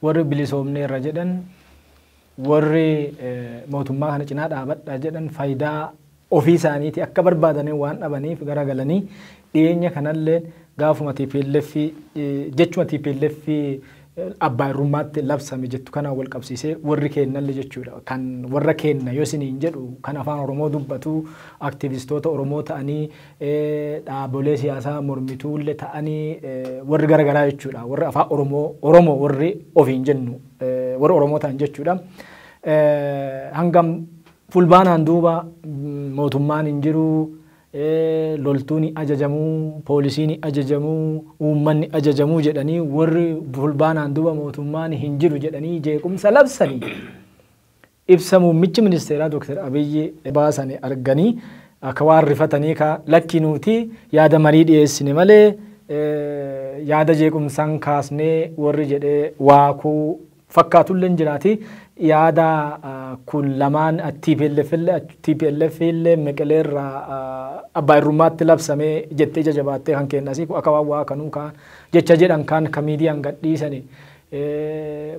Warri bilisoomneerra jedhan, warri mootummaa kana cinaa dhaabadha jedhan, faayidaa ofii isaaniiti akka barbaadanii waan dhabaniif garagalanii dhiyeenya kanallee gaafuma TPLF, jechuma TPLF abbaa irrummaatti labsame jettu kanaan wal qabsiisee, warri kennallee jechuudha. Kan warra kenna yoo isiniin jedhu, kan afaan Oromoo dubbatu, aktivistoota Oromoo ta'anii, dhaabolee siyaasaa mormituullee ta'anii, warri garagaraa jechuudha. Warri afaan Oromoo, Oromoo warri ofiin jennu, warri Oromoo ta'an jechuudha. Hangam fulbaanaan duuba mootummaan hin jiru, loltuun ajajamuu, poolisiin ajajamuu, uummanni ajajamuu jedhanii, warri fulbaanaan duuba mootummaan hin jiru jedhanii jeequmsa labsanii, ibsa muummichi ministeeraa Dr. Abiyyi baasanii arganii akka waan rifatanii, ka lakki nuti yaada marii dhiyeessine malee yaada jeequmsaan kaasnee warri jedhee waakuu fakkaatullee hin jiraati. Yaada kun lamaan TPLF illee Meqelee irraa abbaa irrummaatti labsamee jettee jajabaattee kan kennasii akka waan waa kanuu kaan jecha jedhan kaan ka miidiyaan gadhiisani.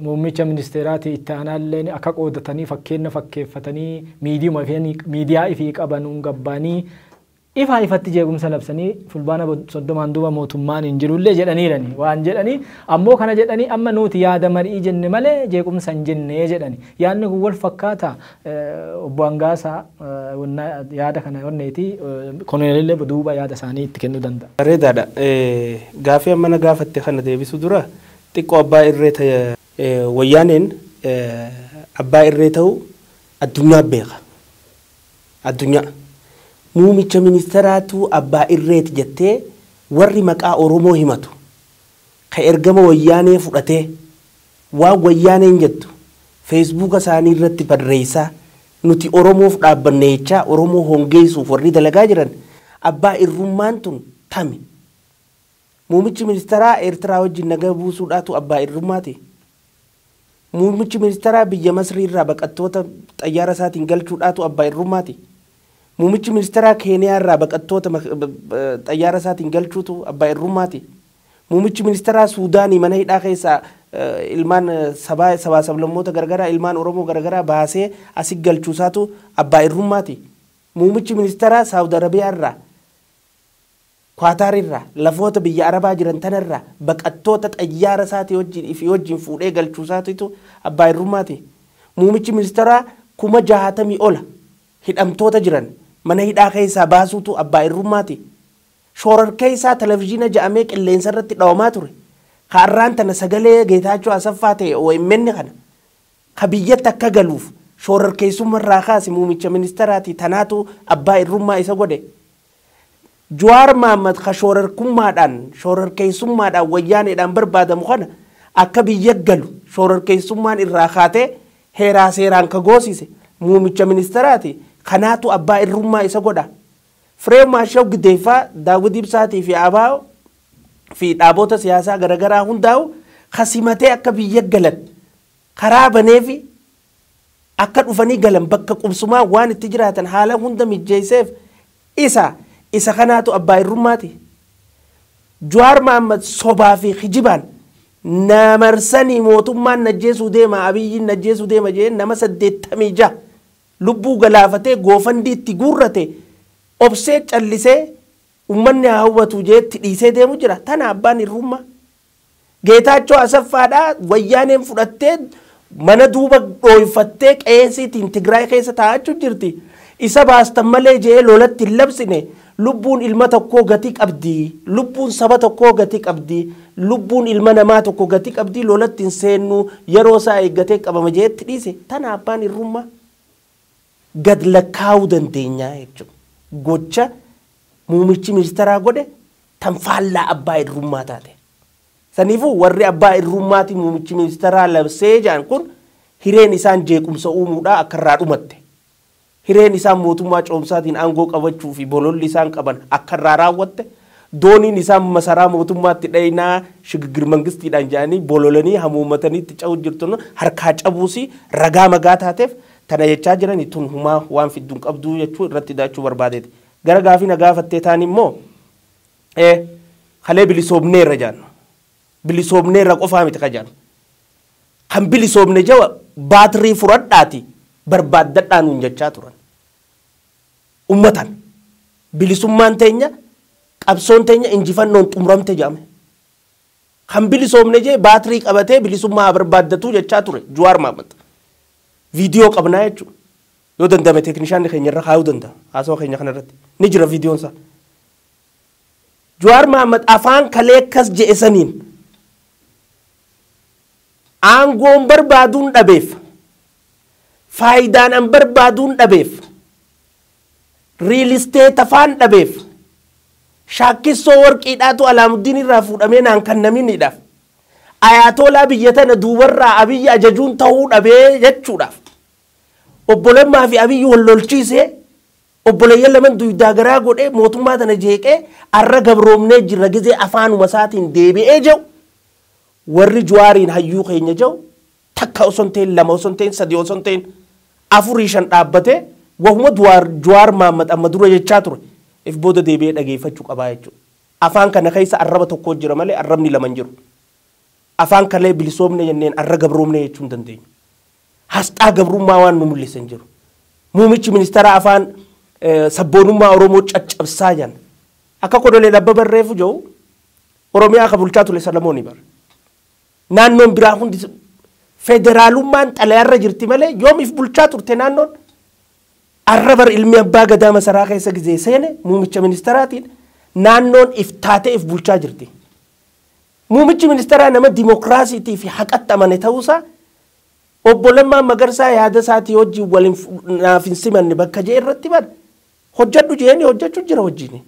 Muummicha ministeeraati itti aanaallee akka qoodatanii fakkeenya fakkeeffatanii miidiyaa ifii qabanuun gabbaanii ifaa ifatti jeequmsa labsanii fulbaana 30n duuba mootummaan hin jirullee jedhaniirani waan jedhanii. Ammoo kana jedhanii amma nuti yaada marii jenne malee jeequmsa hin jenne jedhani. Yaadni kun wal fakkaata. Obbo Hangaasaa yaada kana onneeti, kononeelillee duuba yaada isaanii itti kennuu danda'a. Bareedaadha. Gaafii amma na gaafatte kana deebisuu dura xiqqoo abbaa irree wayyaaneen abbaa irree ta'uu addunyaa beeka. Addunyaa. Muumicha ministeeraatu abbaa irreeti jettee warri maqaa Oromoo himatu ka ergama wayyaanee fudhatee waan wayyaaneen jettu feesbuuka isaanii irratti barreessaa nuti Oromoof dhaabbanne jechaa Oromoo hongeessuuf warri dalagaa jiran, abbaa irrummaan tun tami? Muumichi ministeeraa Eertiraa wajjin nagaa buusuudhaatu abbaa irrummaati? Muummichi ministeeraa biyya Masrii irraa baqattoota xayyaara isaatiin galchuudhaatu abbaa irrummaati? Muummichi ministeeraa Keeniyaa irraa baqattoota xayyaara isaatiin galchuutu abbaa irrummaati? Muummichi ministeeraa Suudaanii mana hidhaa keessaa ilmaan sabaa sabaa sablammoota garagaraa, ilmaan Oromoo garagaraa baasee asi galchuusaatu abbaa irrummaati? Muummichi ministeeraa Saawud Arabiyaa irraa, Kwaataar irraa, lafoota biyya Arabaa jiran tanarraa baqattoota xayyaara isaatii wajjin ifii wajjin fuudhee galchuusaatitu abbaa irrummaati? Muummichi ministeeraa 60,000 ola hidhamtoota jiran mana hidhaa keessaa baasuutu abbaa irrummaati? Shoorarkeessaa televizyiina ja'amee qilleensa irratti dhawamaa ture. Ka arraan tana sagalee Geetaachoo Asaffaa ta'e OMN kana ka biyyatti akka galuuf shoorarkeessummaa irraa kaase muummicha ministeeraati, tanaatu abbaa irrummaa isa godhe? Jawaar Mahaammad ka shoorarkummaadhaan, shoorarkeessummaadhaan wayyaaneedhaan barbaadamu kana akka biyya galu shoorarkeessummaan irraa kaatee heeraa seeraan ka goosise muummicha ministeeraati, kanaatu abbaa irrummaa isa godha? Firee Maashaw Gideeffaa, Daawwit Ibsaatii fi Abaa fi dhaabota siyaasaa garaagaraa hundaa'u kasimatee akka biyya galan karaa baneefi akka dhufanii galan bakka qubsumaa waan itti jiraatan haala hunda mijjeesseef isa kanaatu abbaa irrummaati? Jawaar Mahaammad sobaa fi kijibaan namarsanii mootummaan najjeesuu deema, Abiyyiin najjeesuu deema jee nama 86 lubbuu galaafatee goofandii itti guurrate obsee callisee uummanni haa hubatu jeetti dhiisee deemu jira. Tana abbaan irrummaa? Geetaachoo Asaffaadhaa wayyaaneen fudhattee mana duuba dhooyfattee qeesiitiin Tigraay keessa taa'achuu jirti. Isa baastan malee jee lolatti hin labsine. Lubbuun ilma tokkoo gatii qabdi. Lubbuun saba tokkoo gatii qabdi. Lubbuun ilma namaa tokko gatii qabdi. Lolatti hin seennu, yeroo isaa eeggatee qabama jeetti dhiise. Tana abbaan irrummaa? Gad lakkaa'uu dandeenya jechuudha. Gocha muumichi ministeeraa godhe tan faallaa abbaa irrummaa taate. Saniifuu warri abbaa irrummaati muumichi ministeeraa labsee jedhan kun hireen isaan jeequmsa uumuudhaa akka irraa dhumatte. Hireen isaan mootummaa coomsaatiin aangoo qabachuu fi bololli isaan qaban akka irraa raawwatte. Dooniin isaan masaraa mootummaatti dhayinaa shigigir mangistiidhaan jedhanii bololanii hamuummatanii itti ca'u jirtu harkaa cabuusi ragaa magaa taateef tana jechaa jirani tun humaa waan fidduun qabduu jechuu irratti daachuu barbaadeeti. Gara gaafii na gaafattee taan immoo, kalee bilisoomneerra jaannu. Bilisoomneerra qofaa miti ka jaannu. Kan bilisoomne jawa baatirii fudhadhaati barbaaddadhaa nuun jechaa turan. Ummatan bilisummaan teenya qabsoon teenya injifannoon xumuramte jedhame. Kan bilisoomne jee baatirii qabatee bilisummaa barbaaddatu jechaa ture Jawaar Mohaammed. Viidiyoo qabnaa jechuudha. Yoo danda'ame teeknishaanni keenya irra kaayuu danda'a. Haasawaa keenya kanarratti ni jira viidiyoon isaa. Jawaar Mohaammed afaan kalee akkas je'e saniin aangoon barbaaduun dhabeef, faayidaan an barbaaduun dhabeef, riilisteet afaan dhabeef, shaakkissoo warqiidhaatu Alaamuddin irraa fuudhamee naan kennaminiidhaaf, ayaatolaa biyya tana duubarraa Abiyyi ajajuun ta'uu dhabee jechuudhaaf, obbo Lammaa fi Abiyyi wal lolchiisee obboleeyyan laman dugdaa garaa godhee mootummaa tana jeeqee arra gabroomnee jirra gizee afaanuma isaatiin deebi'ee jiru warri Jawaariin hayyuu keenya jiru takka osoo hin ta'in lama osoo hin ta'in sadii osoo hin ta'in afurii shan dhaabbatee wahuma Jawaar Mohaammed amma dura jechaa ture if booda deebi'ee dhageeffachuu qabaa jechuudha. Afaan kana keessa arraba tokko jira malee arrabni lama hin jiru. Afaan kalee bilisoomne jenneen arra gabroomne jechuu hin dandeenyu. Asxaa gabrummaa waan nu mul'isan jiru. Muummichi ministeera afaan sabboonummaa Oromoo caccabsaa jiran. Akka kodolee Abbabee barreeffu jiru Oromiyaa ka bulchaa ture Salamooni bara. Naannoon biraa hundi federaalummaan xalayaarra jirti malee yoomiif bulchaa turte naannoon. Arra bar ilmi abbaa gadaa masaraa keessa gizee seene muummicha ministeeraatiin naannoon if taatee if bulchaa jirti. Muummichi ministeeraa nama dimokiraasiitii fi haqatti amane ta'uusaa obbo Lammaa Magarsaa yaada isaatii wajjin waliin naaf hin simanne bakka jee irratti bara hojjedhu jeeni hojjechuu jira wajjin.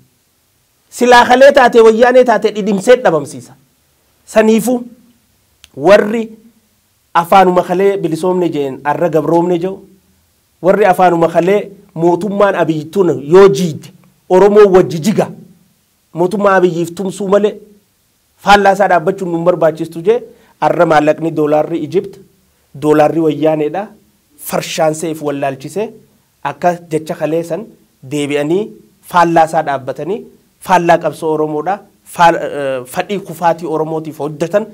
Silaa kalee taate wayyaanee taate dhidhimsee dhabamsiisa. Saniifuu warri afaanuma kalee bilisoomne jeen arra gabroomne jiru warri afaanuma kalee mootummaan Abiyyi yoo jiidde Oromoo wajji jiga mootummaa Abiyyiif tumsuu malee faallaa isaa dhaabbachuun nu barbaachistu jee arra maallaqni doolaarri Ijipt doolaarri wayyaaneedha farshaansee if wallaalchisee akka jecha kalee san deebi'anii faallaa isaa dhaabbatanii faallaa qabsoo Oromoodha fadhii kufaatii Oromootiif hojjetan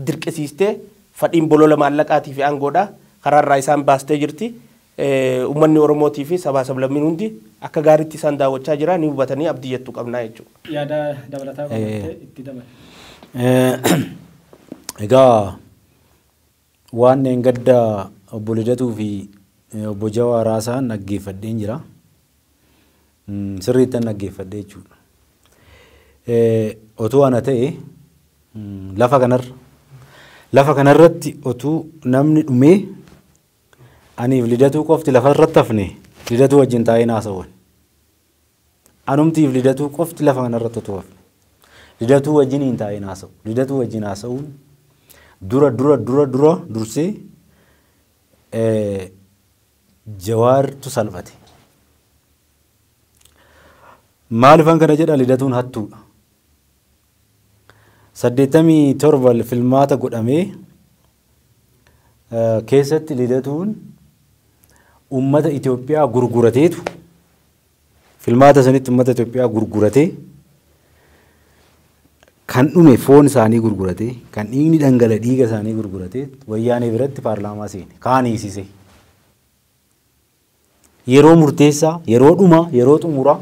dirqisiistee fadhiin bolola maallaqaatii fi aangoodha karaarraa isaan baastee jirti. Uummanni Oromootii fi sabaa sablammiin hundi akka gaariitti isaan daawwachaa jira ni hubatanii abdii jettu qabnaa jechuudha. Yaada dabalataa qabattee itti dabala. Egaa waan gadda obbo Lidatuu fi obbo Jawaar haasa'an dhaggeeffadheen jira. Sirriittan dhaggeeffadhee jechuudha. Otuu ana ta'e lafa kanarratti otuu namni dhumee aniif Lidatuu qofti lafarratti hafne Lidatuu wajjin taa'ee haasawwan. Anumtiif Lidatuu qofti lafa kanarratti otuu hafne. Lidatuu wajjin hin taa'ee haasa'u. Lidatuu wajjin haasa'uun dura dura dura dura dursee Jawaartu salphate. Maalifan kana jedha Lidatuun hattuudha. 87 filmaata godhamee keessatti Lidatuun uummata Itoophiyaa gurgurateetu filmaata sanitti uummata Itoophiyaa gurguratee kan dhume foon isaanii gurguratee kan dhiigni dhangala dhiiga isaanii gurguratee wayyaanee biratti paarlaamaa seene kaan hiisise. Yeroo murteessaa yeroo dhumaa yeroo xumuraa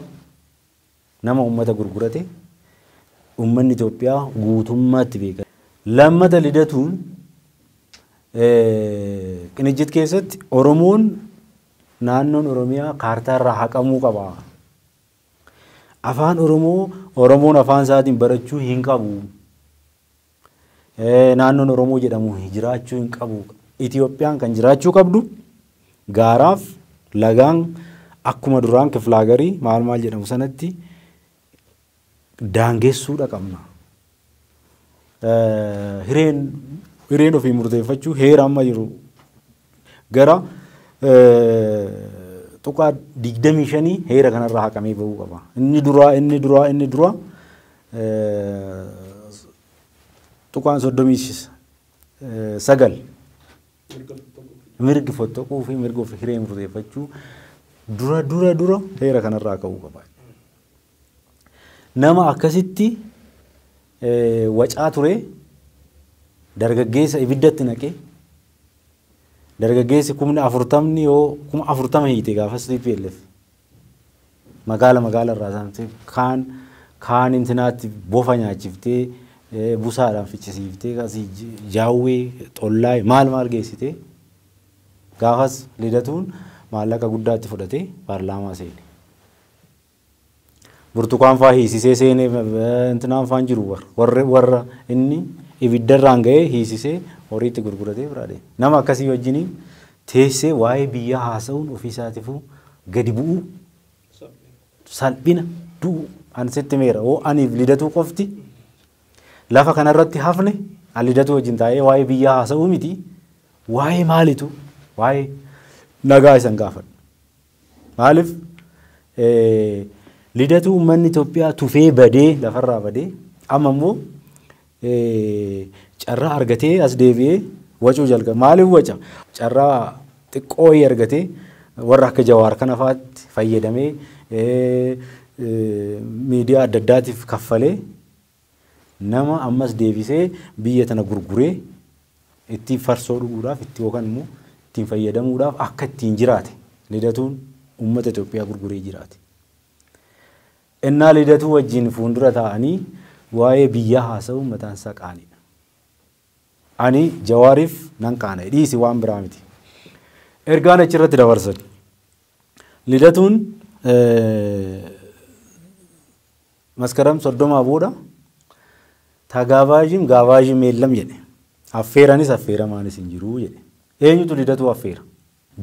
nama uummata gurgurate uummanni Itoophiyaa guutummaatti beeka. Lammata Lidatuun Qinijjit keessatti Oromoon naannoon Oromiyaa kaartaarraa haqamuu qaba. Afaan Oromoo Oromoon afaan isaatiin barachuu hin qabu. Naannoon Oromoo jedhamu jiraachuu hin qabu. Itoophiyaan kan jiraachuu qabdu gaaraaf lagaan akkuma duraan kifilaagarii maal maal jedhamu sanatti daangessuudha qabna. Hireen ofii murteeffachuu heera amma jiru gara tuqaa 25 heera kanarraa haqamee bahuu qaba. Inni duraa tuqaan 39 mirgi fottoquu fi mirga ofii hiree murteeffachuu dura heera kanarraa ka'uu qaba. Nama akkasitti wacaa ture dargaggeessa ibiddatti naqee Dargaggeessi 40,000 yoo 40,000 hiite gaafas TPLF. Magaala irraa saamtee kaan intinaatti bofa nyaachiftee busaadhaan fichisiiftee asii jaawwee xollaa maal maal geessitee gaafas Lidatuun maallaqa guddaatti fudhatee paarlaamaa seene. Burtukaan faa hiisisee seenee intinaan faan jiru warra inni ibiddarraan ga'ee hiisisee horiitti gurguratee biraa deeme. Nama akkasii wajjiniin teessee waa'ee biyyaa haasa'uun ofiisaatiifuu gadi bu'uu salphina du'u an sitti meera hoo aniif Lidatuu qofti lafa kanarratti hafne an Lidatuu wajjin taa'ee waa'ee biyyaa haasa'uu miti waa'ee maalitu waa'ee nagaa isan gaafadhu. Maaliif Lidatuu uummanni Itoophiyaa tufee badee lafarraa badee amma immoo carraa argatee as deebi'ee wacuu jalqabe. Maaliif waca? Carraa xiqqoo argatee warra akka Jawaar kana fa'aatti fayyadamee miidiyaa adda addaatiif kaffalee nama ammas deebisee biyya tana gurguree ittiin farsoo dhuguudhaaf itti yookaan immoo ittiin fayyadamuudhaaf akka ittiin jiraate Lidatuun uummata Itoophiyaa gurguree jiraate. Innaa Lidatuu wajjin fuuldura taa'anii waa'ee biyyaa haasa'uun mataan isaa qaaniidha. Ani Jawaariif nan qaana'e dhiisi waan biraa miti. Ergaan achirratti dabarsan. Lidatuun maskaram 30 booda tagaabaajim gaabaajim yeellam jedhe. Affeeranis affeeramaanis hin jiru jedhe. Eenyutu Lidatuu affeera?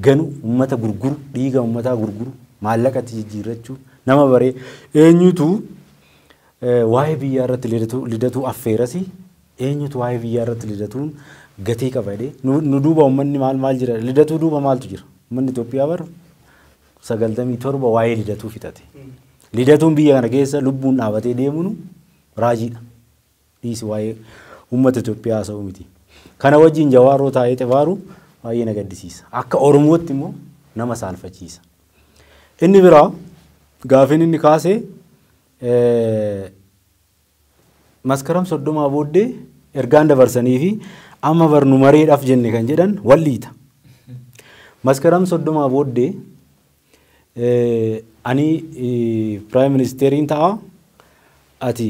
Ganu uummata gurguru, dhiiga uummataa gurguru, maallaqatti jijjiirrachuu nama baree eenyutu waa'ee biyyaa irratti Lidatuu affeerasi eenyutu waa'ee biyyaa irratti Lidatuun gatii qaba jedhee nu duuba uummanni maal maal jira Lidatuu duuba maaltu jira? Uummanni Itoophiyaa bara 97 waa'ee Lidatuu fixate. Lidatuun biyya kana keessa lubbuun dhaabatee deemuun raajiidha. Dhiisi waa'ee uummata Itoophiyaa haasa'uu miti. Kana wajjin Jawaaroo taa'ee xibaaru baay'ee na gaddisiisa. Akka Oromootti immoo nama saalfachiisa. Inni biraa gaafiin inni kaasee maskaram 30 booddee ergaan dabarsanii fi amma barnu mareedhaaf jenne kan jedhan walliita. Maskaram 30 booddee ani Prime Ministeriin ta'a ati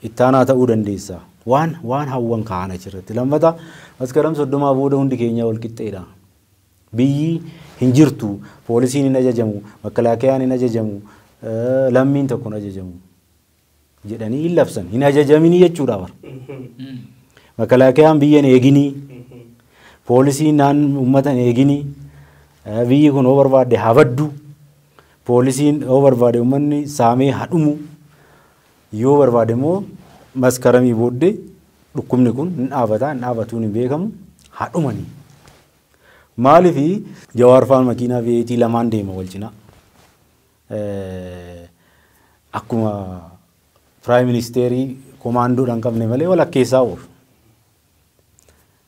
ittaanaa ta'uu dandeessa. Waan hawwan kaa'an achirratti. Lammataa maskaram 30 booda hundi keenya wal qixxeedha. Biyyi hin jirtu, poolisiin hin ajajamu, makkalaakayaan hin ajajamu, lammiin tokko hin ajajamu jedhanii hin labsan. Hin ajajaminii jechuudha bara. Makkalaakayaan biyya hin eeginii, poolisiin naan uummata hin eeginii, biyyi kun hoo barbaadde haa baddu, poolisiin hoo barbaade uummanni saamee haa dhumu, yoo barbaade immoo maskaramii booddee dhukkubni kun hin dhaabataa, hin dhaabatuun hin beekamu, haa dhumanii. Maaliif Jawaar faan makiinaa V8 lamaan deema wal cinaa. Akkuma Prime Ministerii komaandoodhaan qabne malee walakkeessaa oolu.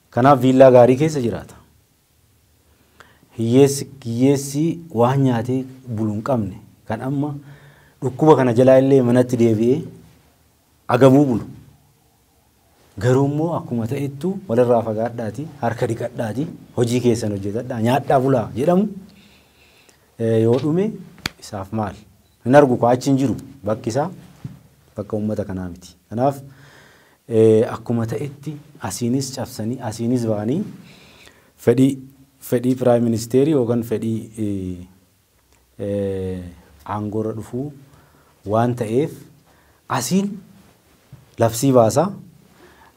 Kanaaf viillaa gaarii keessa jiraata. Hiyyeessi waan nyaatee bulu hin qabne kan amma dhukkuba kana jalaa illee manatti deebi'ee agabuu bulu. Garuu immoo akkuma ta'ettu walirraa fagaadhaati, harka dhiqadhaati, hojii keessan hojjetadhaa, nyaadhaa bulaa jedhamu yoo dhume isaaf maal? Hin argu koo achi hin jiru bakki isaa bakka uummata kanaa miti. Kanaaf akkuma ta'etti asiinis cabsanii asiinis ba'anii fedhii Prime Ministerii yookaan fedhii aangoorra dhufuu waan ta'eef asiin labsii baasaa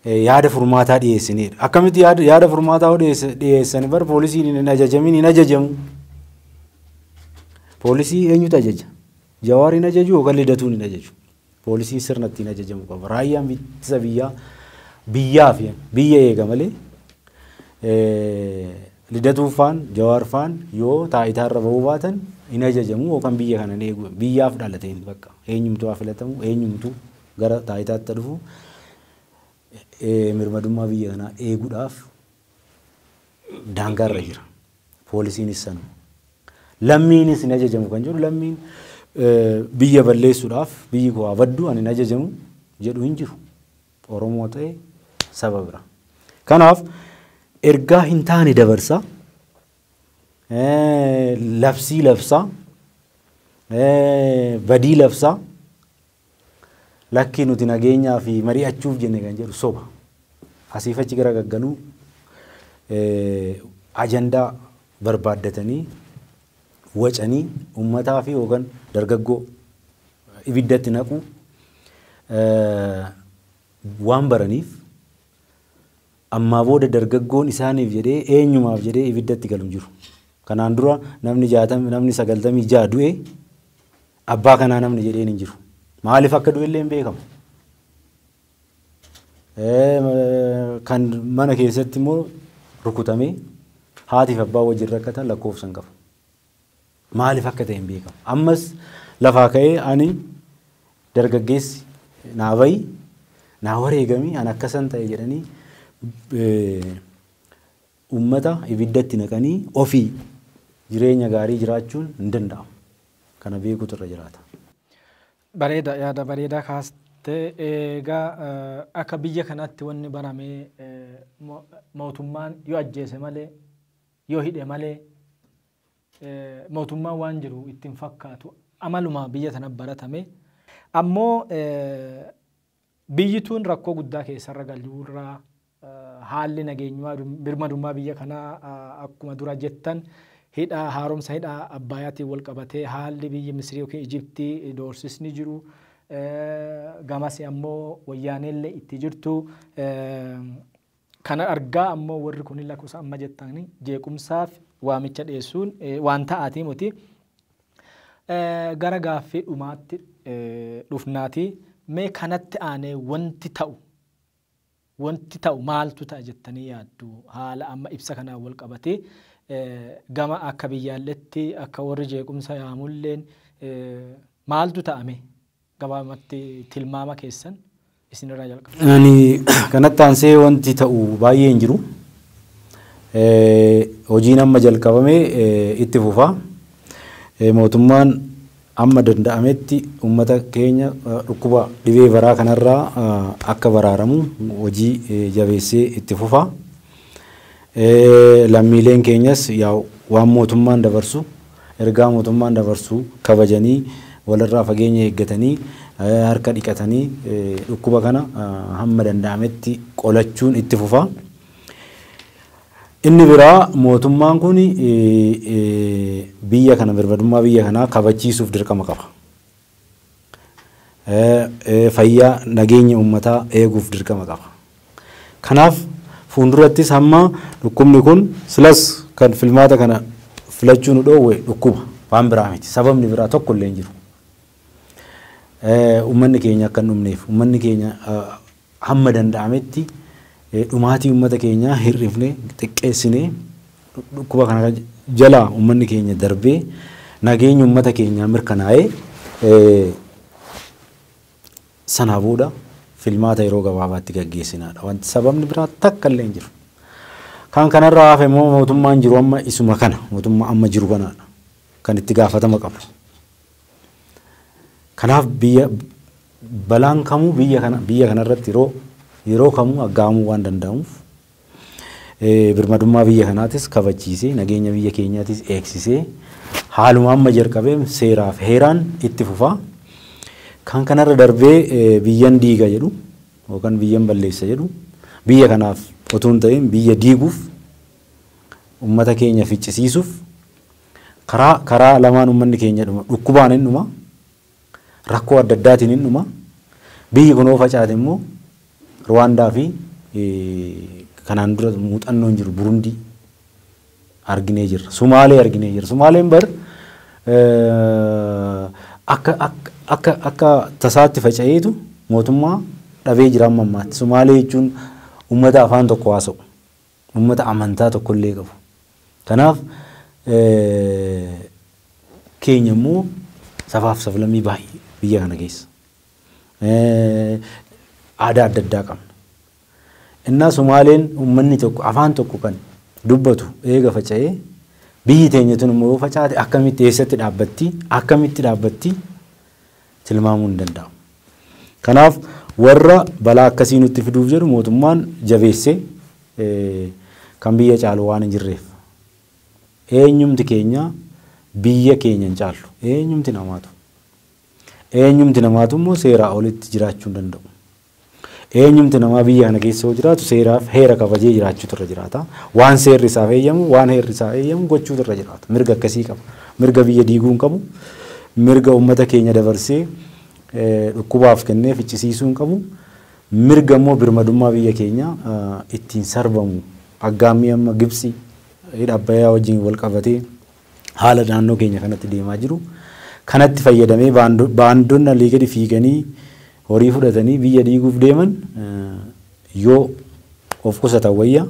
yaada furmaataa dhiyeessinidha. Akkamitti yaada furmaataa dhiyeessani bar poolisiin hin ajajamin hin ajajamu. Poolisii eenyutu ajaja? Jawaar hin ajaju yookaan Lidatuun hin ajaju. Poolisiin sirna ittiin ajajamu qaba. Raayyaan ittisa biyyaa biyyaaf biyya eega malee Lidatuu faan Jawaar faan yoo taayitaarra bahuu baatan hin ajajamu yookaan biyya kana hin eegu. Biyyaaf dhalateen bakka eenyumtuu haa filatamu eenyumtuu gara taayitaatti dhufu mirmadummaa biyya kanaa eeguudhaaf daangaarra jira. Poolisiinis sanuma. Lammiinis hin ajajamu kan jedhu lammiin biyya balleessuudhaaf biyyi koo haa baddu ani hin ajajamu jedhu hin jiru. Oromoo ta'e saba bira. Kanaaf Ergaa hin taane dabarsa. Labsii labsaa. Badii labsaa. Lakkii nuti nageenyaa fi mari'achuuf jenne kan jedhu soba. Asiif achi gara gaggaluu ajandaa barbaaddatanii wacanii uummataa fi yookaan dargaggoo ibiddatti naquu waan baraniif ammaa booda dargaggoon isaaniif jedhee eenyumaaf jedhee ibiddatti galu jiru. Kanaan dura namni 60 namni 96 du'e abbaa kanaa namni jedheen hin jiru. Maaliif akka du'e illee hin beekamu. Kan mana keessatti immoo rukutamee haatiif abbaa wajjin rakkatan lakkoofsa hin qabu. Maaliif akka ta'e hin beekamu. Ammas lafaa ka'ee ani dargaggeessi naa bahi naa wareegami ani akkasan ta'e jedhanii uummata ibiddatti naqanii ofii jireenya gaarii jiraachuun hin danda'amu. Kana beekuutu irra jiraata. Bareeda yaada bareedaa kaastee egaa akka biyya kanaatti wanni baramee mootummaan yoo ajjeese malee yoo hidhe malee mootummaan waan jiru ittiin fakkaatu amaluma biyya tana baratame. Ammoo biyyi tun rakkoo guddaa keessarra galuurraa haalli nageenyummaa birmadummaa biyya kanaa akkuma dura jettan hidha haaromsa hidha Abbaayaatiin wal qabatee haalli biyyi Misrii yookiin Ijiptii doorsisni jiru gamas ammoo wayyaaneellee itti jirtu kana argaa ammoo warri kun lakkoofsa amma jettanii jeequmsaaf waamicha dhiyeessuun waan ta'aatii miti. Gara gaaffii dhumaatti dhufnaati mee kanatti aanee wanti ta'u maaltu ta'a jettanii yaaddu haala amma ibsa kanaan wal qabatee gama akka biyyaalletti akka warri jeequmsa yaamulleen maaltu ta'ame gabaabumatti tilmaama keessan isinirraa jalqaba. Ani kanatti aansee wanti ta'u baay'ee hin jiru. Hojiin amma jalqabame itti fufa. Mootummaan amma danda'ametti uummata keenya dhukkuba dhibee baraa kanarraa akka baraaramu hojii jabeessee itti fufa. Lammiileen keenyas waan mootummaan dabarsu ergaa mootummaan dabarsu kabajanii walirraa fageenya eeggatanii harka dhiqatanii dhukkuba kana hamma danda'ametti qolachuun itti fufa. Inni biraa mootummaan kun biyya kana birmadummaa biyya kanaa kabachiisuuf dirqama qaba. Fayyaa nageenya uummataa eeguuf dirqama qaba. Kanaaf fuuldurattis hamma dhukkubni kun silas kan filmaata kana filachuu nu dhoowwe dhukkuba waan biraa miti. Sababni biraa tokko illee hin jiru. Uummanni keenya akka hin dhumneef uummanni keenya hamma danda'ametti dhumaatii uummata keenyaa hir'ifnee xiqqeessinee dhukkuba kana jalaa uummanni keenya darbee nageenya uummata keenyaa mirkanaa'ee sanaa booda filmaata yeroo gabaabaatti gaggeessinaadha. Wanti sababni biraa takka illee hin jiru. Kan kanarraa hafe immoo mootummaan jiru amma isuma kana mootummaa amma jiru kanaadha kan itti gaafatama qabu. Kanaaf biyya balaan kamuu biyya kanarratti yeroo kamuu aggaamuu waan danda'amuuf birmadummaa biyya kanaatis kabachiisee nageenya biyya keenyaatis eegsisee haaluma amma jalqabee seeraaf heeraan itti fufa. Kan kanarra darbee biyyan diiga jedhu yookaan biyyan balleessa jedhu biyya kanaaf otoo hin ta'in biyya diiguuf uummata keenya ficcisiisuuf karaa lamaan uummanni keenya dhuma dhukkubaan hin dhuma rakkoo adda addaatiin hin dhuma biyyi kun yoo facaate immoo Ruwaandaa fi kanaan dura muuxannoon jiru Burundii arginee jirra. Sumaalee arginee jirra. Sumaaleen bar akka tasaatti faca'eetu mootummaa dhabee jira amma ammaatti. Sumaalee jechuun uummata afaan tokko haasa'u, uummata amantaa tokko illee qabu. Kanaaf keenya immoo sabaaf sablammii baay'ee biyya kana keessa. Aadaa adda addaa qabna. Innaa Sumaaleen uummanni tokko afaan tokko kan dubbatu eega faca'ee biyyi teenya tun immoo yoo facaate akkamitti eessatti dhaabbatti akkamitti dhaabbatti tilmaamuu hin danda'amu. Kanaaf warra balaa akkasii nutti fiduuf jedhu mootummaan jabeessee Kan biyya caalu waan hin jirreef. Eenyumti keenya biyya keenya hin caalu. Eenyumti namaatu. Eenyumti namaatu immoo seeraa olitti jiraachuu hin danda'u. Eenyumti namaa biyya kana keessa yoo jiraatu seeraaf heera kabajee jiraachuutu irra jiraata. Waan seerri isaaf eeyyamu, waan heerri isaa eeyyamu gochuutu irra jiraata. Mirga akkasii qaba. Mirga biyya diiguu hin qabu. Mirga uummata keenya dabarsee dhukkubaaf kennee ficcisiisuu hin qabu. Mirga immoo birmadummaa biyya keenya ittiin sarbamu. Aggaammii amma Gibxi hidha Abbayyaa wajjin wal qabatee haala naannoo keenya kanatti deemaa jiru. Kanatti fayyadamee baandonni alii gadi fiiganii horii fudhatanii biyya diiguuf deeman yoo of qusatan wayya.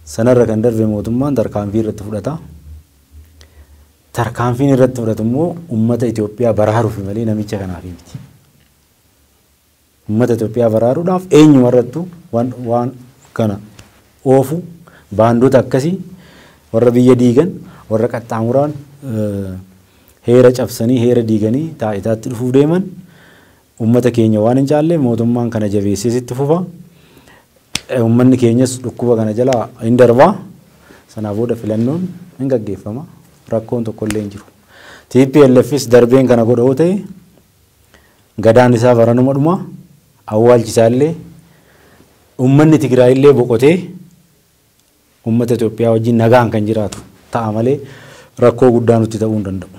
Sanarra kan darbe mootummaan tarkaanfii irratti fudhata. Tarkaanfiin irratti fudhatu immoo uummata Itoophiyaa baraaruuf malee namicha kanaaf miti. Uummata Itoophiyaa baraaruudhaaf eenyuma irrattuu waan kana oofu baandota akkasii warra biyya diigan warra qaxxaamuraan heera cabsanii heera diiganii taa'itaatti dhufuuf deeman uummata keenya waan hin caalle mootummaan kana jabeessee sitti fufa. Uummanni keenyas dhukkuba kana jalaa hin darbaa. Sanaa booda filannoon hin gaggeeffama. Rakkoon tokkollee hin jiru. TPLFs darbeen kana godha yoo ta'e gadaan isaa baranuma dhuma awwaalchisaa illee uummanni Tigraay illee boqotee uummata Itoophiyaa wajjin nagaan kan jiraatu ta'a malee rakkoo guddaa nutti ta'uu hin danda'u.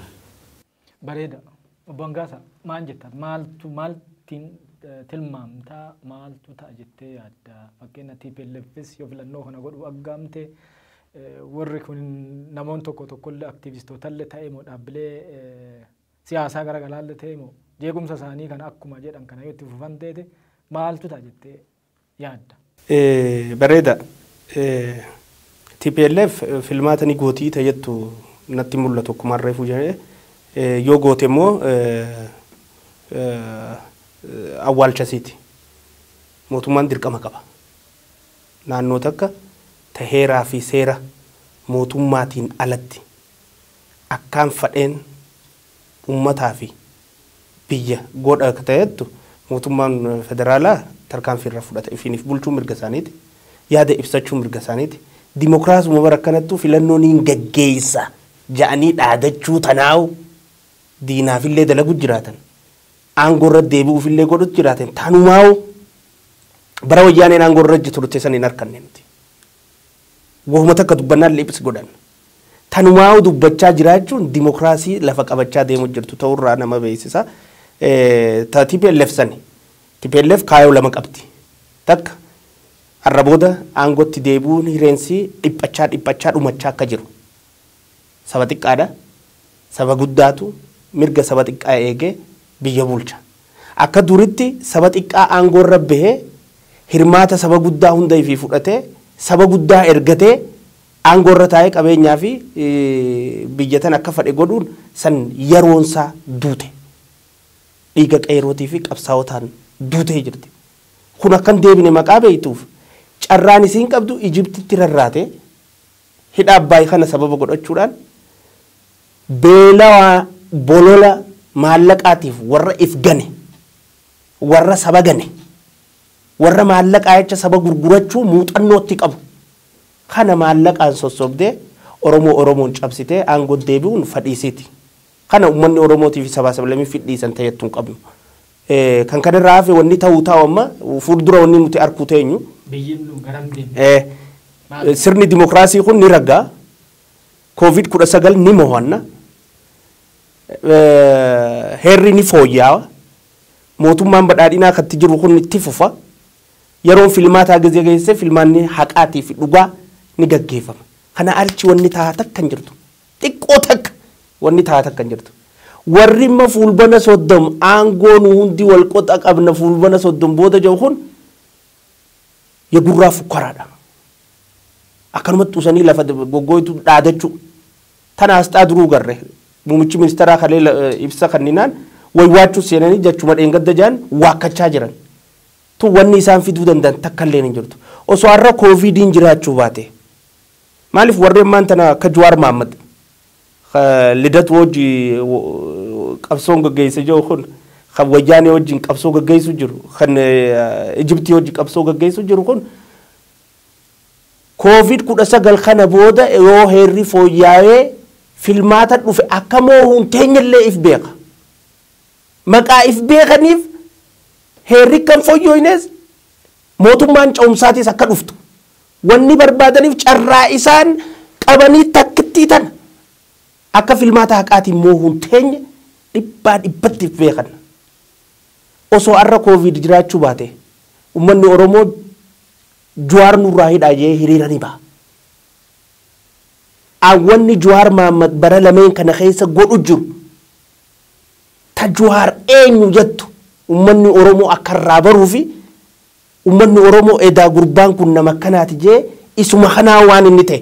Bareeda. Obbo Hangaasaa maal jetta? Maaltu maaltiin tilmaamtaa maaltu ta'a jettee yaadda? Fakkeenya TPLFs yoo filannoo kana godhu aggaamte warri kun namoonni tokko tokkollee aktiivistootallee ta'e moo dhaabbilee siyaasaa garaagaraallee ta'e moo jeequmsa isaanii kana akkuma jedhan kana yoo itti fufan ta'e maaltu ta'a jettee yaadda? Bareeda. TPLF filmaata ni gootii ta'ettu natti mul'atu akkuma reefu jedhee yoo goote immoo awwaalchasiiti. Mootummaan dirqama qaba. Naannoo takka heeraa fi seera mootummaatiin alatti akkaan fadheen uummataa fi biyya godha akka ta'ettu mootummaan federaalaa tarkaanfii irra fudhata. Ifiniif bulchuu mirga isaaniiti. Yaada ibsachuu mirga isaaniiti. Dimookiraasuma bara akkanattuu filannoon hin gaggeessa ja'anii dhaadachuu tanaa'u diinaafillee dalagu jiraatan. Aangoo irra deebi'uufillee godhutu jiraatan. Tanumaa'u bara wayyaaneen aangoo irra turte san hin harkanne nuti. Wahuma takka dubbannaan ibsi godhan. Tanumaa'u dubbachaa jiraachuun dimookiraasii lafa qabachaa deemu jirtu ta'urraa nama beeksisa. TPLF sani. TPLF kaayoo lama qabdi. Takka har'a booda aangootti deebi'uun hireensi dhiphachaa dhiphachaa dhumachaa akka jiru. Saba xiqqaadha. Saba guddaatu mirga saba xiqqaa eegee biyya bulcha. Akka duritti saba xiqqaa aangoo irra bahee hirmaata saba guddaa hunda ifii fudhatee saba guddaa ergatee aangoo irra taa'ee qabeenyaa fi biyya tan akka fadhe godhuun san yeroonsaa duute. Dhiiga qeerootii fi qabsaa'otaan duutee jirti. Kun akkan deebine maqaa beektuuf carraan isiin qabdu Ijiptitti rarraate hidha Abbaay kana sababa godhachuudhaan beelawaa bolola maallaqaatiif warra if gane warra saba gane warra maallaqaa jecha saba gurgurachuu muuxannootti qabu. Kana maallaqaan sossobdee Oromoo Oromoon cabsitee aangoo deebi'uun fadhiisiiti. Kana uummanni Oromootii fi sabaa sablammii fidhiisan ta'ettu hin qabnu. Kan kanarraa hafe wanni ta'uu ta'u amma fuuldura wanni nuti arkuu teenyu. Biyyi nu garam deemti. Sirni dimookiraasii kun ni raggaa. Covid-19 ni mo'anna. Heerri ni fooyyaa'a. Mootummaan badhaadhinaa akkatti jiru kun itti fufa. Yeroon filmaataa gizee geesse filmaanni haqaatii fi dhugaa ni gaggeeffama. Kana alchi wanni ta'a takka hin jirtu. Xiqqoo takka wanni ta'a takka hin jirtu. Warri immoo fuulbana 30 aangoo nu hundi wal qoxa qabna fuulbana 30 booda jiru kun yegurraa fukkaraadha. Akkanumatti usanii lafa goggooytu dhaadachuu. Tana asxaa duruu garre. Muummichi ministeeraa kalee ibsa kanninaan waywaachuu seenanii jechuma dheengadda jaan waakkachaa jiran. Tu wanni isaan fiduu danda'an takka illee hin jirtu. Osoo har'a kooviidiin jiraachuu baate. Maaliif warreen maan tana akka Jawaar Mahaammad Lidat wajji qabsoon gaggeessa jiru kun kan wayyaanee wajjin qabsoo gaggeessu jiru kan Ijiptii wajji qabsoo gaggeessu jiru kun Covid-19 kana booda yoo heerri fooyya'ee filmaata dhufe akka moohuun teenyallee if beeka. Maqaa if beekaniif heerri kan fooyyooynes mootummaan ce'umsaatis akka dhuftu. Wanni barbaadaniif carraa isaan qabanii takkittii tana akka filmaata haqaatiin moohuun teenye dhibbaa dhibbatti if beekan. Osoo har'a Covid jiraachuu baate uummanni Oromoo Jawaar nurraa hidhaa jee hiriira ni ba'a. Wanni Jawaar Mahaammad bara lameen kana keessa godhu jiru ta Jawaar eenyu jettu uummanni Oromoo akka irraa baruu fi uummanni Oromoo edaa gurbaan kun nama akkanaati jee isuma kanaa waan inni ta'e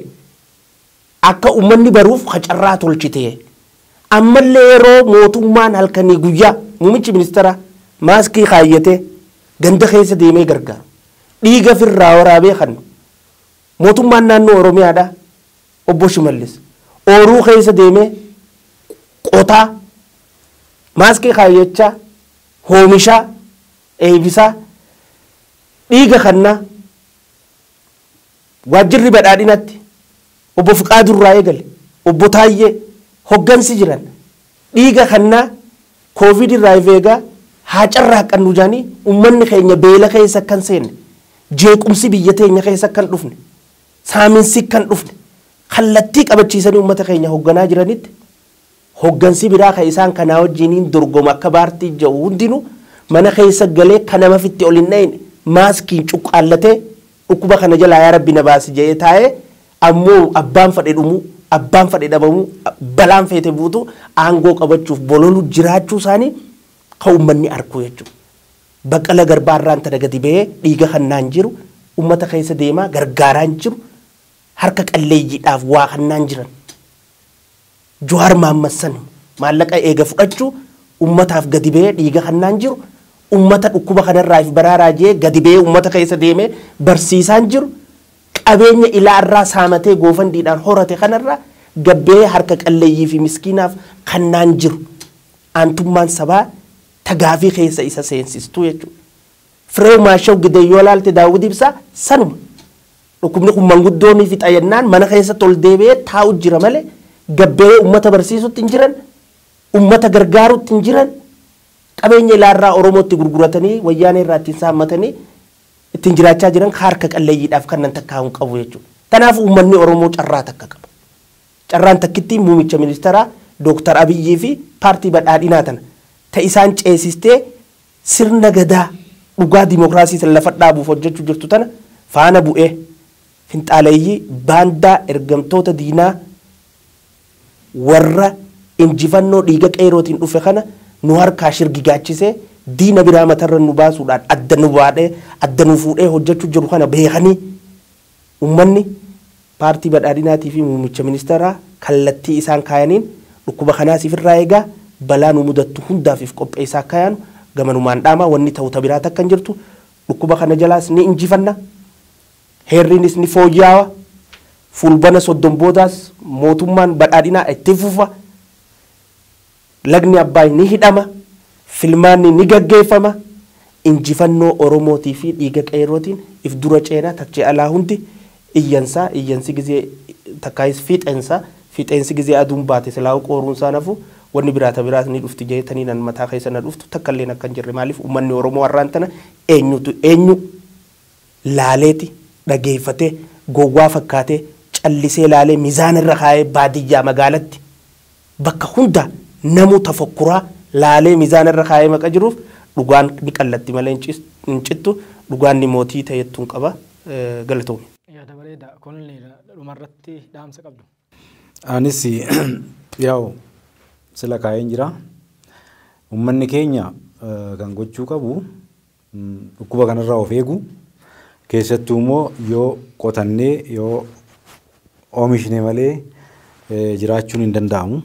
akka uummanni baruuf qacarraa tolchite. Ammallee yeroo mootummaan halkanii guyyaa muummichi ministeera maaskii kaayyatee ganda keessa deemee gargaaru dhiiga firraa waraabee kan mootummaan naannoo Oromiyaadha obbo Shimallis ooruu keessa deemee qotaa maaskii kaayyachaa hoomishaa eebisaa dhiiga kannaa waajjirri badhaadhinatti obbo Fiqaadurraa eegale obbo Taayyee hoggansi jiran dhiiga kannaa Covid irraa eegaa haa carraaqqannu jaanii uummanni keenya beela keessa kan seenne jeequmsi biyya teenya keessa kan dhufne saaminsi kan dhufne kallattii qabachiisanii uummata keenya hogganaa jiranitti hoggansi biraa kan isaan kanaa wajjiniin dorgoma akka baartii jiru hundinuu mana keessa galee kan nama fitti ol hin dhayne maaskiin cuqqaallatee dhukkuba kana jalaa yaa rabbi na baasi jedhee taa'ee ammoo abbaan fadhe dhumuu abbaan fadhe dhabamuu balaan feete buutu aangoo qabachuuf bololu jiraachuu isaanii kan uummanni arku jechuudha. Baqqala Garbaarraan tana gadi ba'ee dhiiga kannaan jiru uummata keessa deemaa gargaaraan jiru harka qalleeyyiidhaaf waa kannaan jiran. Jawaar Mahaammad san maallaqa eega fudhachuu uummataaf gadi ba'ee dhiiga kannaan jiru uummata dhukkuba kanarraa if baraaraa jee gadi ba'ee uummata keessa deemee barsiisaan jiru qabeenya ilaarraa saamatee goofandiidhaan horate kanarraa gabbee harka qalleeyyii fi miskiinaaf kannaan jiru aantummaan sabaa tagaafii keessa isa seensistuu jechuudha. Firee Maashaw Gidee yoo ilaalte Daawud Ibsaa sanuma. Dhukkubni kun manguddoonii fi xayyannaan mana keessa tol deebi'ee taa'u jira malee gabbee uummata barsiisutti hin jiran, uummata gargaarutti hin jiran, qabeenya ilaarraa Oromootti gurguratanii wayyaanee irraa ittiin saammatanii ittiin jiraachaa jiran harka qalleeyyiidhaaf kannan takkaa hin qabu jechuudha. Kanaaf uummanni Oromoo carraa takka qaba. Carraan takkitti muummicha ministeeraa Dooktar Abiyyii fi paartii badhaadhinaa tana ta isaan ceesistee sirna gadaa dhugaa dimookiraasii san lafa dhaabuuf hojjechuu jirtu tana faana bu'ee finxaaleeyyii baandaa ergamtoota diinaa warra injifannoo dhiiga qeerootiin dhufe kana nu harkaa shirgigaachisee diina biraa matarra nu baasuudhaan adda nu baadhee adda nu fuudhee hojjechuu jiru kana beekanii uummanni paartii badhaadhinaatii fi muummicha ministeeraa kallattii isaan kaayaniin dhukkuba kanaas ifirraa eegaa balaa nu mudattu hundaaf qopheessaa akka yaanu gamanumaan dhaamaa wanni ta'u biraa takka hin jirtu dhukkuba kana jalaas ni injifanna heerriinis ni fooyyaawa fulbana 30 boodaas mootummaan badhaadhinaa itti fufa lagni Abbaay ni hidhama filmaanni ni gaggeeffama injifannoo Oromootii fi dhiiga qeerrootiin if dura ceenaa tachee alaa hundi iyyansaa iyyansi gizee takkaayis fiixeensi gizee aduun baate silaa'u qooruunsaa nafu wanni biraata biraas ni dhufti jeetanii nan mataa keessa na dhuftu takkalleen akka hin jirre maaliif uummanni Oromoo har'aan tana eenyutu eenyu laaleeti dhageeffatee gowwaa fakkaatee callisee laalee mizaana irra kaayee baadiyyaa magaalatti bakka hunda namuu tafakkuraa laalee mizaana irra kaayee maqa jiruuf dhugaan ni qallatti malee hin cittu dhugaan ni mootii ta'ettuun qaba galatoomi. Yaada bareedaa kun dhumarratti dhaamsa qabdu. Anis yaa'u sila kaayeen jira. Uummanni keenya kan gochuu qabu dhukkuba kanarraa of eegu keessattuu immoo yoo qotannee yoo oomishne malee jiraachuun hin danda'amu.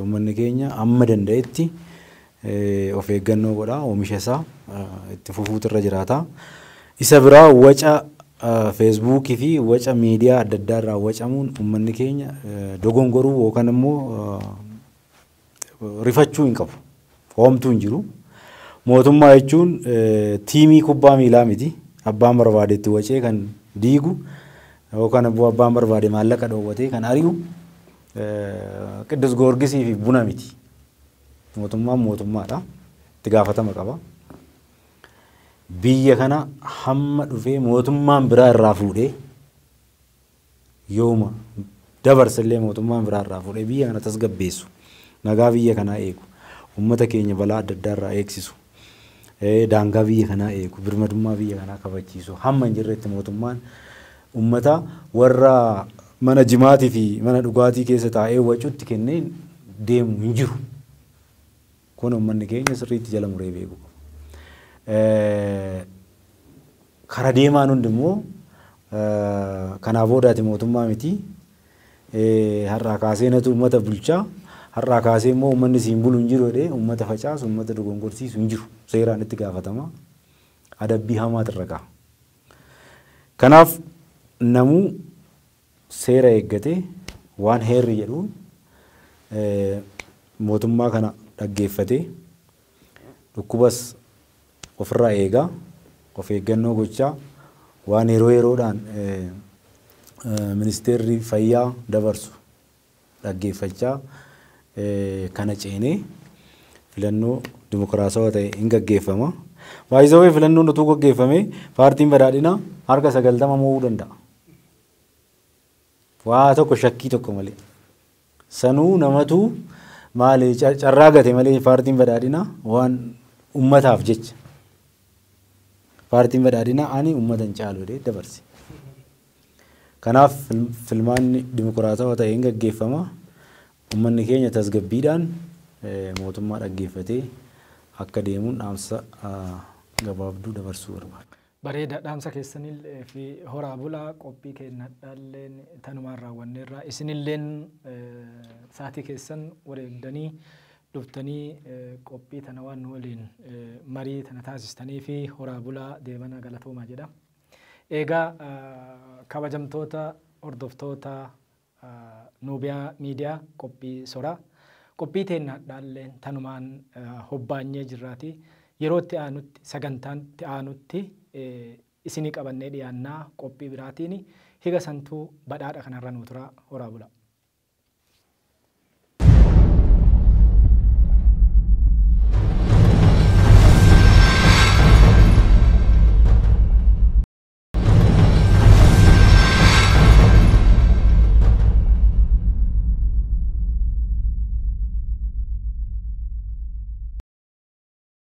Uummanni keenya amma danda'etti of eeggannoo godha oomisha isaa itti fufuutu irra jiraata. Isa biraa waca feesbuukii fi waca miidiyaa adda addaa irraa wacamuun uummanni keenya dogongoruu yookaan immoo rifachuu hin qabu. Hoomtuu hin jiru. Mootummaa jechuun tiimii kubbaa miilaa miti. Abbaan barbaadetti wacee kan diigu Yookaan abbaan barbaade maallaqa dhoowwatee kan ari'u Qiddus Goorgisii fi buna miti. Mootummaan mootummaadha. Itti gaafatama qaba. Biyya kana hamma dhufee mootummaan biraa irraa fuudhee yooma dabarsallee mootummaan biraa irraa fuudhee biyya kana tasgabbeessu, nagaa biyya kanaa eegu, uummata keenya balaa adda addaa irraa eegsisu, daangaa biyya kanaa eegu, birmadummaa biyya kanaa kabachiisu hamma hin jirretti mootummaan uummata warra mana jimaatii fi mana dhugaatii keessa taa'ee wacuutti kennee deemu hin jiru. Kun uummanni keenya sirriitti jala muree beeku. Kara deemaan hundi immoo kanaa boodaati mootummaa miti. Har'aa kaasee natu uummata bulchaa, har'aa kaasee immoo uummanni siin bulu hin jiru jedhee uummata facaasu, uummata dogongorsiisu hin jiru. Seeraan itti gaafatama. Adabbii hamaatu irra gaha. Kanaaf namuu seera eeggatee waan heerri jedhuun mootummaa kana dhaggeeffatee dhukkubas ofirraa eegaa, of eeggannoo gochaa waan yeroo yeroodhaan ministeerri fayyaa dabarsu dhaggeeffachaa kana ceenee filannoo dimokiraatawaa ta'e hin gaggeeffama. Baay'isawee filannoon utuu gaggeeffame paartiin badhaadhinaa harka 90 mo'uu danda'a. Waa tokko shakkii tokko malee. Sanuu namatu maali carraa gate malee paartiin badhaadhinaa waan uummataaf jecha. Paartiin badhaadhinaa ani uummata hin caalu jedhee dabarse. Kanaaf filmaanni dimokiraatawaa ta'e hin gaggeeffama. Uummanni keenya tasgabbiidhaan mootummaa dhaggeeffatee akka deemuun dhaamsa gabaabduu dabarsuu barbaada. Bareeda dhaamsa keessanii fi horaa bulaa qophii keenyadhaalleen tanumaan raawwanneerra isinilleen sa'aatii keessan wareegdanii dhuftanii qophii tana waan nu waliin marii tana taasistanii fi horaa bulaa deemana galatoomaa jedha. Egaa kabajamtoota hordoftoota Nuubiyaa Miidiyaa qophii soraa qophii teenyadhaalleen tanumaan hobbaanyee jirraati. Yeroo itti aanutti sagantaan itti aanutti isinii qabannee dhiyaannaa qophii biraatiin higa santuu badhaadha kanarra nuu tura horaa bulaa.